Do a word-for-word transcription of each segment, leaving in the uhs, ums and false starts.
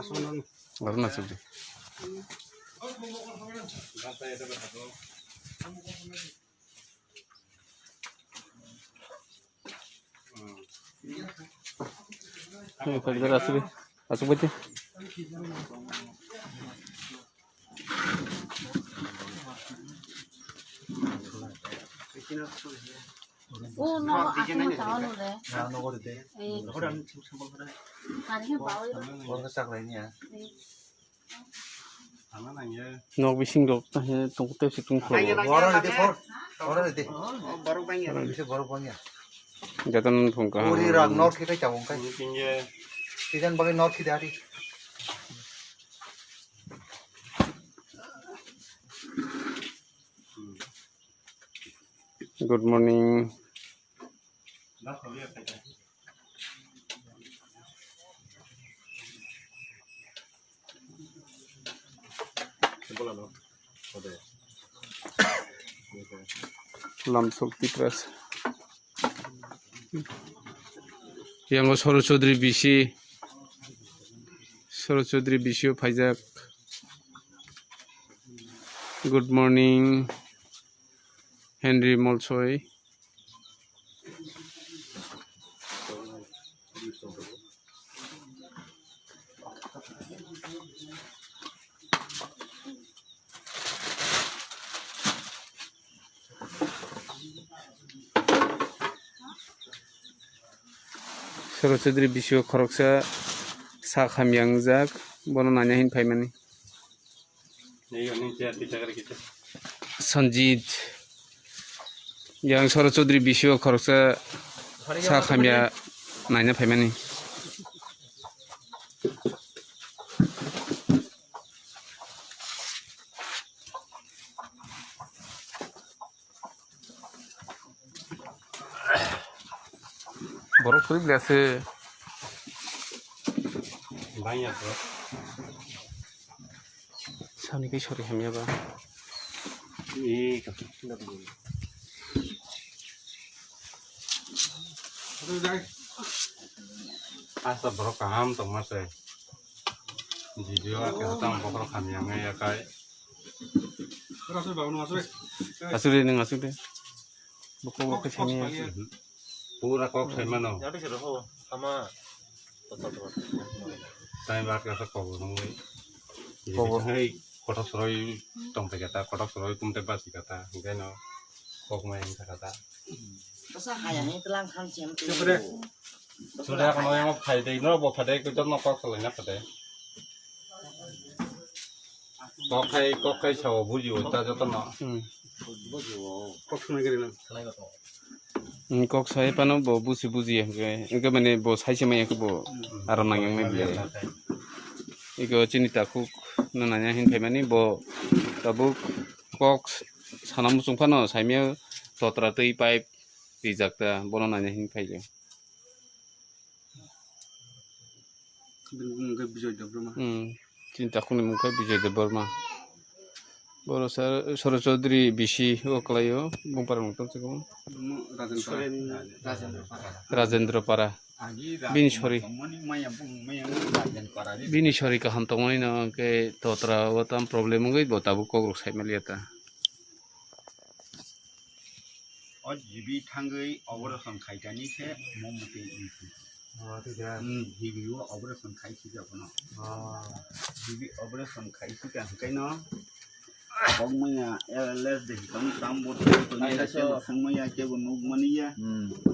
Aruna sudi. Asuk bete. O no, asuk ma tawal le. Eh. Kari ha bawi. Eh. Nok bising rok tong tei si tong kho. Borok rede, borok rede. Borok bangya. Bisa borok bangya. Jatan thong ka. Uri rak nor khitai chabong kai. Kijan bagai nor khitai hari. Good morning. Lamsok Tipras. Yang Soro Chaudhary bisi. Soro Chaudhary bisi o phaijak. Good morning. Henry Molsoi. Soro Chaudhary bisi o khoroksa sak hamya wngjak, bono naina hin phaimani. Sanjit, yang Soro Chaudhary bisi o khoroksa sak hamya naina phaimani. Borok kwrwi bwlai se. Bangya bro. Sani kai sori hamya ba. Asa borok kaham tongma se. Video ake hatang bokhorok hamya wngya kai. Asuk de, nwng asuk de. Buko buko sini. Pura kok sai mano. Tani bar kasa kok nungwi. Kok. Hei, kotok soroi tong phaikha ta, kotok soroi kumte basi kha ta, hingke no kok mai wngkha ta. Bwsa hayani tlang khan chem tu. Sure. Sure, kono yang phai dei, no bo phai dei, ko jotno kok salai na phai dei. Kok khai, kok khai sao buji o ta joto no. Hmm. Kok sunai gari na. Hmm, kok sai pano bo busi buji hingke, hingke mane bo sai se maya ke bo aram nang yang nai bile. Iko chini takhuk no nanya hin phaimani bo tabuk kok sana muchung phano saimya totra twi pipe rijak ta bono nanya hin phaile. Bini bumung khe Bijoy Debbarma. Hmm. Chini takhukni mung khe Bijoy Debbarma. Boro sir Soro Chaudhary bisi o kwlaio, bung para mung tong chikung. Bumung Rajen Para. Rajendra Para. Agi Bini sori. Tongmani maya bumung maya Rajen Para. Bini sori kaham tongmani no hwnkhe totra o tam problem wngwi bo tabuk kok rok sai maliya ta. O G B thangwi operation khaitani khe mo mwtwi wngkha. Hmm, G B o operation khai sijak phano. G B operation khai sika hwnkhe no kok maya L L S de hikam tam bo tei toni kebo thangmaya kebo nukmaniya.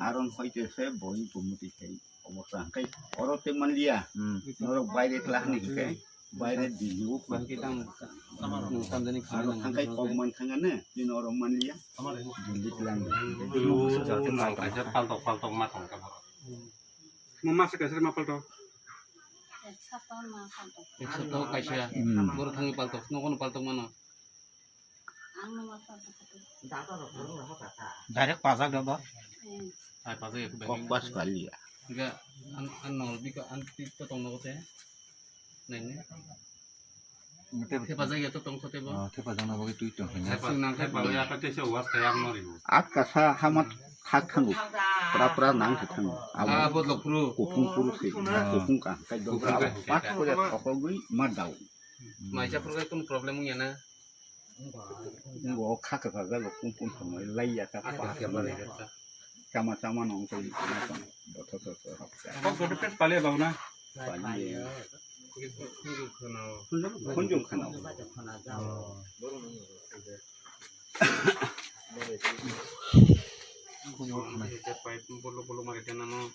Aron hoite se boi bo mwtwi khai operation khai oro te manliya. Norok baire kla hwnwi hwnkhe. Baire Delhi o. Bahai khe tamo, tamo, tamo jani khamai aro nang thangkai kok man thangane, chini oro manliya. Delhi tlang. Kaisa paltok, paltok ma thangkha. Mo masa kaisa ma paltok. Ek sapta ma paltok. Ek sapta kaisa. Hmm. Boro thangwi paltok, nokono paltok mano. Direct pajak da ba? Ai pajak ya. Kok pas kali ya. Tiga an an nol bika an ti to tong nogo te. Neng ne. Thepa jagya to tongkho tebo. Ah, thepa jagna bagwi twi tong khe. Thepa, thepa ya ka tesa was kaya mo ribo. Atka sa hamat thak thango. Pura pura nang khe thango. Abo, ah, bo lok puru. Kupung puru se. Ah. Kupung ka. Kai do. Kupung ka. Pat ko ya thokogwi ma dao. Mai cha puru kai kun problem ya na. Ngo kha kha kha lo pung pung thangoi lai ya ta pa. Chama chama nong tei. Tho tho tho. Kok gede pes pale bau na. Pale. Khunjung khana. Khunjung khana. Bolo bolo mari tena no.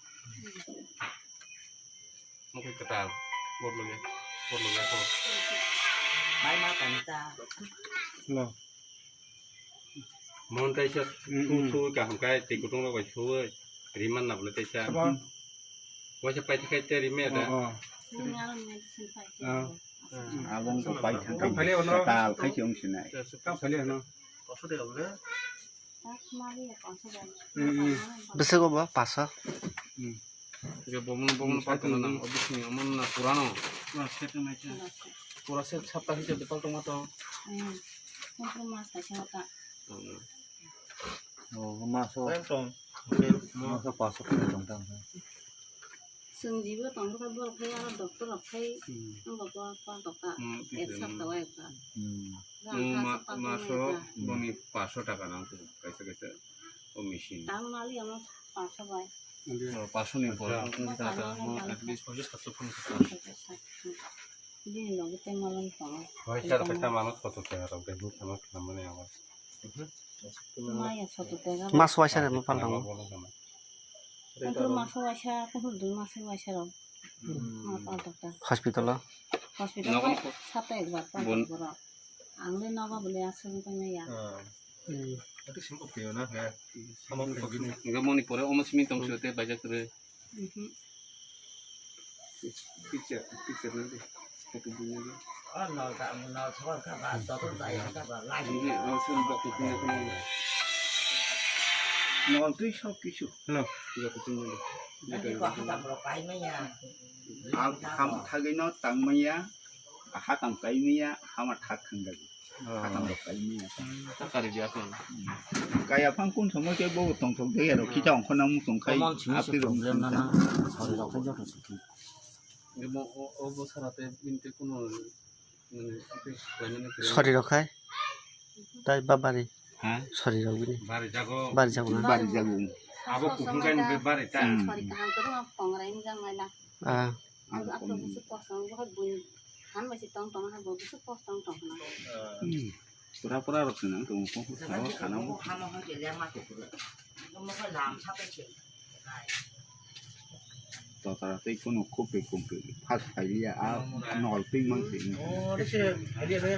Mokhe kwtal. Botloge. Botloge ko. Bai ma tong ta. Lo. Mon taisa. Mm, mm. Su su kaham kai tei kutung rok bai su. Riman na bole taisa. Sabo. Waisa pai tikai te rime da. Oh, oh. Nung alam medicine pai. Ah. Abang ko pai thang. Kam phale ono. Kwtal khai se ong sinai. Kam phale ono. Bwswk obo paso. Hwnkhe bomono, bomono paltono nang, o bisingni omono na purano. Pura set sapta hisabe paltongma to. Oh, maso. Maso paso khe tong tang. Chwng jibo tongkha borok khai aro doctor rok khai wngbo bo pal tongkha. Hmm, ek sapta o ekbar. Hmm. Maso boni paso taka nang kaisa kaisa o machine. Tang mali amo paso bai. Oh, paso ni bor. At least paso sato phone. Bini logi tei malon tongo. Waisa rok kaisa mano photo khe rok de buka no khamani abo. Maya soto tega. Mas waisa rok no pal tongo. Kuphur mas waisa, kuphur dui mas waisa rok. Ma pal tokta. Hospital o. Hospital o sata ekbar pal borok. Ang le nogo bole aswk wngkha maya. Ati simple khe na he. Samang pagini. Enggak mau ni pore omo simi tong sio te baja kere. Picture, picture nanti. Photo dunia dia. Oh, nol tak, nol sekolah kabar, dokter bayar kabar, lagi. Ini, oh, suruh baku punya teman. Nol tu sok kisu. Hello. Tidak ketemu dia. Nanti kok kita berapa ini ya? Ham, ham thagino tangmaya. Hakam kaimia hama thak thang dago. Hakam rok kaimia. Kaya phang kun somo ke bo tong thok de ro kita ongkho nang tong khai. Common simi se apni rok problem na na. Sori rok khai joto sukhi. Emo o bo sarate binte kuno. Sori rok khai. Tai babari. Ha? Sori rok bini. Bari jago. Bari jago na. Bari jago. Abo kuhung kai bari ta. Sori kaham koro kongrai ni jang lai na. Ah. Ang, ang to bwswk kosong, bo hai bui han bai se tong tong hai bo bwswk kosong tong khna. Hmm. Pura pura rok se nang tong tong khna khna. To tara tei kono khop pe kom pe phas phai ya a nol tei mang se. Oh, de se phai ya de.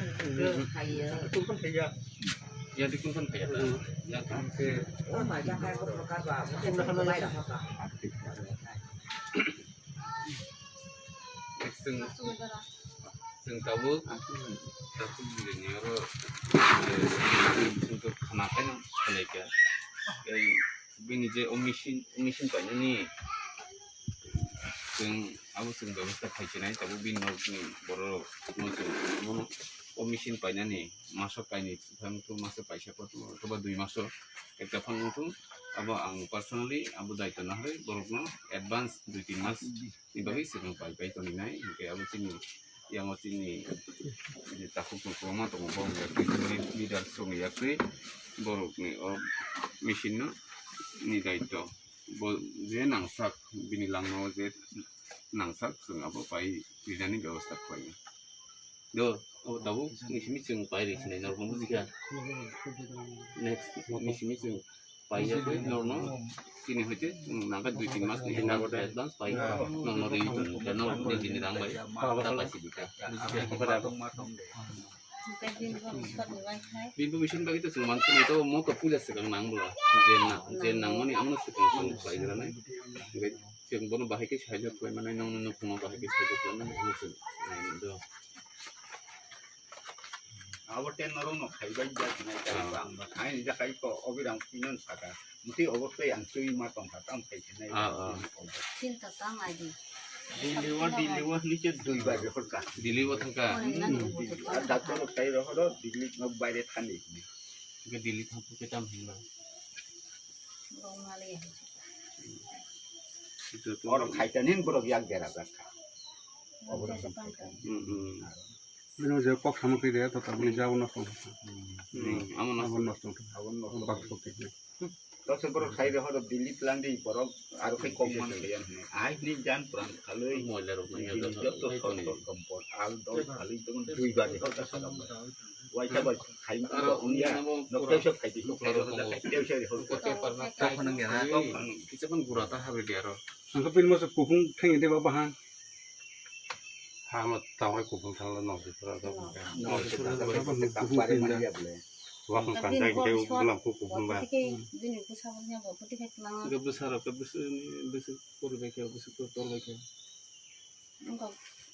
Phai ya. Ya de kun phai ya. Ya kan se. Oh, ma ja kai ko ka ba. Chwng, chwng tabuk, tabuk bini oro, eh, chwng to khana khe no salai kha. Ei, bini je o machine, o machine painani, chwng abo chwng bebosta khai chinai, tabuk bini nok ni borok rok no chwng bono o machine painani maso kainwi, thang to maso kaisa kotor, othoba dui maso ekta phang wngthung, abo ang personally abo daitw naharwi borokno advance dui tin mas ni bagwi swkang pai pai tongwi nai, hinkhe abo chini yango chini je takhuk no kwbangma tongo, bo wngkha leader swrwngni yakri borokni o machine no ni daitw bo je nangsak bini langmao je nangsak chwng abo pai rinani bebosta khlainai. Do, o tabuk nisi michwng pai ri sinai norok no bujikha. Next nisi michwng pai ya koi norok no chini hoite nangkha dui tin mas ni hinna advance pai norok no ri tong kha norok ni dini rang bai ta pai si dikha. Bini machine bagwi to chwng mansinai to moto puila swkang nang bwla je nang mani amo swkang swkang khlai gra nai. Chwng bono bahai khe saijo khlai manai, nokno nukhungo bahai khe saijo khlai manai, omo chwng nainai do. Abo ten norok no khai bai ya sinai, ah, bang ba khai ni ja khai ko obirang pinon saka. Muti obo tei ang twi ma tong kha, tamo khai sinai. Ah, ah. Chinta tang ai di. Delhi o, Delhi o hinwi se duibar rehorkha. Delhi o thangkha. Ar doctor rok sai rehoro Delhi no baire thani. Hwnkhe Delhi thangkhe tam hinba. Oro khaitani borok yak bera jakha. Obo rok khaitani. Hmm, hmm. Bini je kok sama kri de to tabuni jabo nosto. Hmm, amo nosto. Abo nosto. Abo nosto. Bak kok kri. Tose borok sai de horo Delhi plan di borok aro khai kok man kaya. Ai ni jan pran khalwi. Moila rok ni joto sot sot kompot. Al dol khalwi tong dui bar de horo kasa dam. Waisa bai khai aro unya. Nokta sab khai di. Khai di horo. Kisa pun gura ta habe di aro. Angka pin mo se kupung theng de ba bahan. Hama tawai kupung thangla nokjwk pura da bwkha. Nokjwk pura da bwkha. Wakung kanjak khe bulam kuk kupung ba. Bini bwsa bo nya bo phuti khai kwlangma. Khe bwsa rok khe bwsa ni bwsa pori bai khe bwsa pori tor bai khe. Wngkha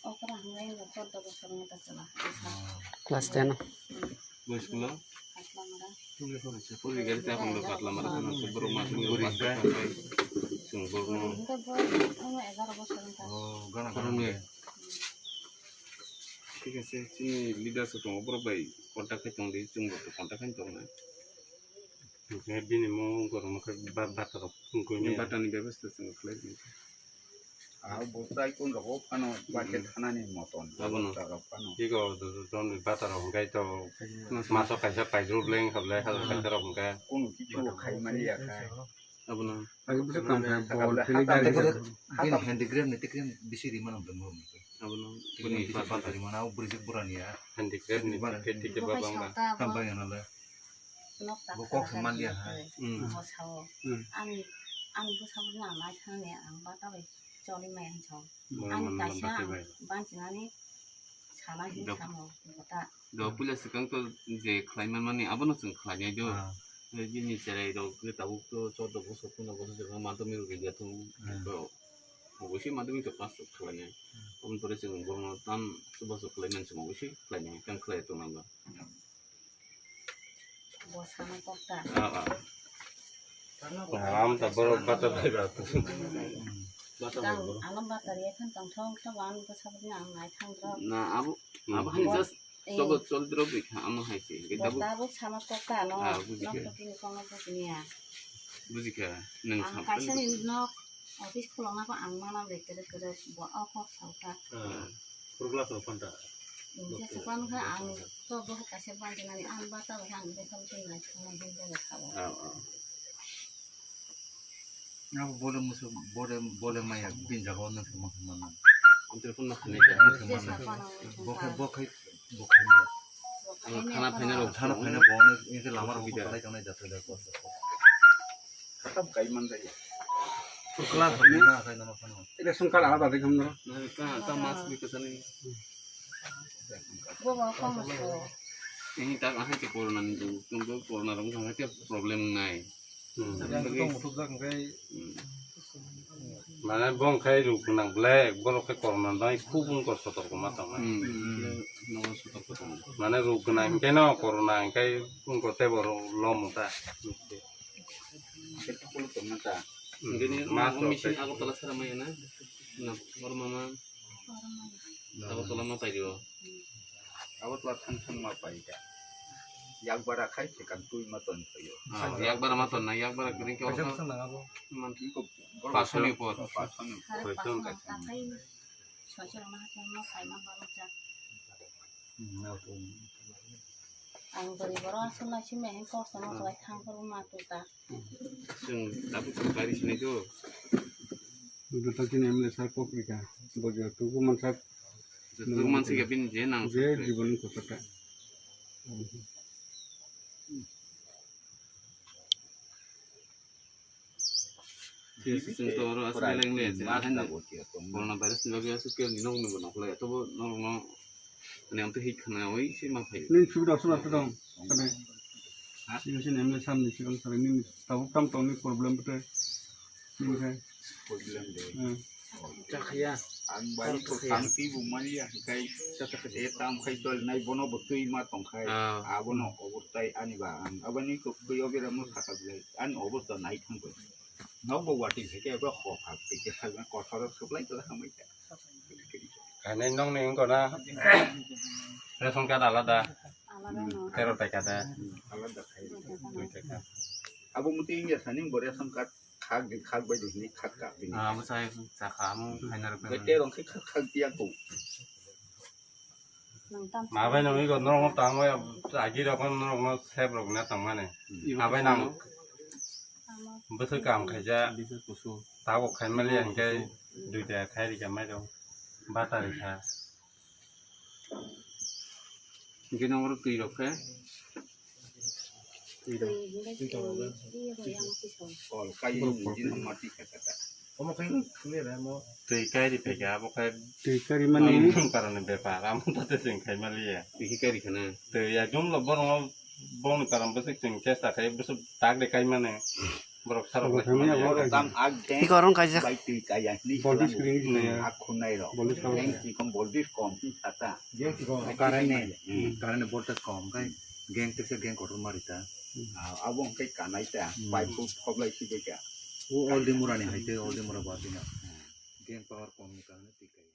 okra hwnwi wngkha chordo bosor wngkha chwla. Class ten o. Boys school o? Patlamara. Puri gari ta kondo Patlamara kana se borok ma tini puri ba. Chwng borok no. Hwnkhe bo tongo egaro bosor wngkha. Oh, gana gana. Thik ase, chini leader se tongo, borok bai contact khai tongdi, chwng bo contact khai tongnai. Hwnkhe bini mung gorokno khe ba-, bata rok wngkha. Bini bata ni bebasta chwng khlai di. Ah, bo tai kun rok phano, ba khe thanani moton, abono. Bata rok phano. Iko do-, do-, doni bata rok hwnkhe to maso kaisa paijrop leng khablai, hal kaisa rok hwnkhe. Kunu kichu khai mani ya khai. Abono. Agi bwswk kam khe bol kheli gari. Bini handicraft ni tikre bisi rimano bini. Abono. Bini bisi bata rimano, abo bwrwi borani ya. Handicraft ni tikre baba wngkha. Tam bai nale. Bo kok se man liya hai. Hmm. Bo sao. Hmm. Ani, ani bwsabo na nai thani ang bata bai choli maya hinso. Ani kaisa ang banchinani sana hin samo bata. Do puila swkang to je khlai man mani abono chwng khlai nai do. Ah. Bini cherai rok khe tabuk to chordo bosor pondro bosor se madhyamik rok ya thung. Hmm. To obviously madhyamik to pass khlai nai. Hmm. Oboni pore chwng borokno tam chubachu khlai mani chwng obviously khlai nai, tang khlai tong nang ba. Bo sana kokta. Ah, ah. Am ta borok bata bai ba. Bata bai borok. Alam bata ya kan tong thong ta wan ko sabri ang nai thang tro. Na, abo, abo hani just eh, chobo chol dro bi kha, amo hai se. Bo ta bo sana kokta no. Ah, buji kha. Nok to kini kono ko kini ya. Buji kha, nang sam. Ang kaisa ni nok office khulong na ko ang mana de kere kere bo o kok sao ta. Ah, purgla sao panta. Hwnkhe swkang khe ang to bohok kaisa banjinani ang bata bai ang bethal twi nai thangma hwn jaga thao. Oh, oh. Abo bole musu, bole, bole maya bin jaga o nang thangma thangma nang. Ang telephone ma khanai ka. Nang thangma nang. Bo khe, bo khe, bo khe ya. Bo khe thana ya, phaina rok. Thana phaina bo nang, ini lama rok khalai tongnai jato jato. Khatam kai man jaya. Class rok na khai na phano. Ration card alada de khamna. Na ka, ka mask bi kwchani. Bo ba kong so. Ini tak ahai ke corona ni tu, tu corona rok thang ke problem nai. Hmm. Yang tu mutuk jak ngai. Hmm. Mane bong khai ruk nang black, borok khe corona nai khub ungkor sotorko ma tong nai. Hmm. No sotorko tong. Mane ruk nang khe no corona kai ungkor te borok lom ta. Bini mas machine Agartala sara maya na? Na, oro mama. Agartala ma paidi o. Agartala thang thang ma paida. Yakbara khai se kan twi ma ton phaio. Ah, yakbara ma ton na, yakbara kring ke oro. Kaisa bwswk nang abo? Man, paanch sho ni upor. Paanch sho ni upor. Paanch sho ni upor. Soichwrwngno haikhe omo saima borok jak. Hmm, na to. Ang bwrwi borok aswk nai simi hai kosto no kwlai thang phuru ma tuta. Chwng tabuk chwng gari sinai do. Budo ta chini M L A sir kok rika. Bo je tubu mansak. Je tubu mansak ya bini je nang je sakhe. Jibon ni kotha ta. Chwng to oro aswk leng le, chwng ahai no corona virus ni bagwi aswk khe ni nok ni bo nokle, tobo norok no ani amtwi hik khna oi se ma phai. Nini subi dok subi dok dong. Kade? Ha? Sini sini M L A sam ni sikon sari nini tabuk tam tong ni problem bete. Nini khai. Problem de. Hmm. Chakhaya. Ang bai ko tangti bu mani ya kai. Chakhaya. E tam khai dol nai bono bo twi ma tong khai. Ah. Abono obo tai ani ba ang abani ko kwi obi ram no thaka bilai. Ani obo to nai thang ko. Nok bo wati se ke ba ho ha ke ke sa ko thoro suplai to hamai ta. Khainai nokni wngkha na ration card alada. Alada no. Tero taka da. Alada khai. Dui taka. Abo muti wngya sani bo ration card khak di khak bai di hini khak ka bini. Ah, abo sai chakha amo khaina rok. Bai tero khe khak khak tiya ko. Mabai nungwi go norok tangwi agi rok norok no sep rok na tangmani. Mabai nang bwswk kam khaija. Tabok khai mali hingke duita khai rika mai rok. Bata rika. Hingke nongro twi rok khe. Twi rok. Twi rok. Kol kai nungwi nungma twi kha kata. Omo khai nung thangwi ramo. Twi kai ri phaikha abo khai. Twi kai ri mani. Nung karani bepar amo tate sing khai maliya. Twi khai ri khana. Twi ekdom lo borok bongni karam bwswk chwng chesta khai bwswk tak de kai mane. Borok sarok lai khama ya. Tam ag de. Iko rong kaijak. Bai twi kaya ni. Boldi screen ni kaya. Ak khunai rok. Boldi screen. Geng chikom boldi kom si sata. Geng chikom. Karane. Karane voltage kom kai. Geng teksa geng kotor marita. Abo kai kanai ta. Bai pu khoblai si beka. O oldi murani haite oldi mura badina. Geng power kom ni karane twi kaya.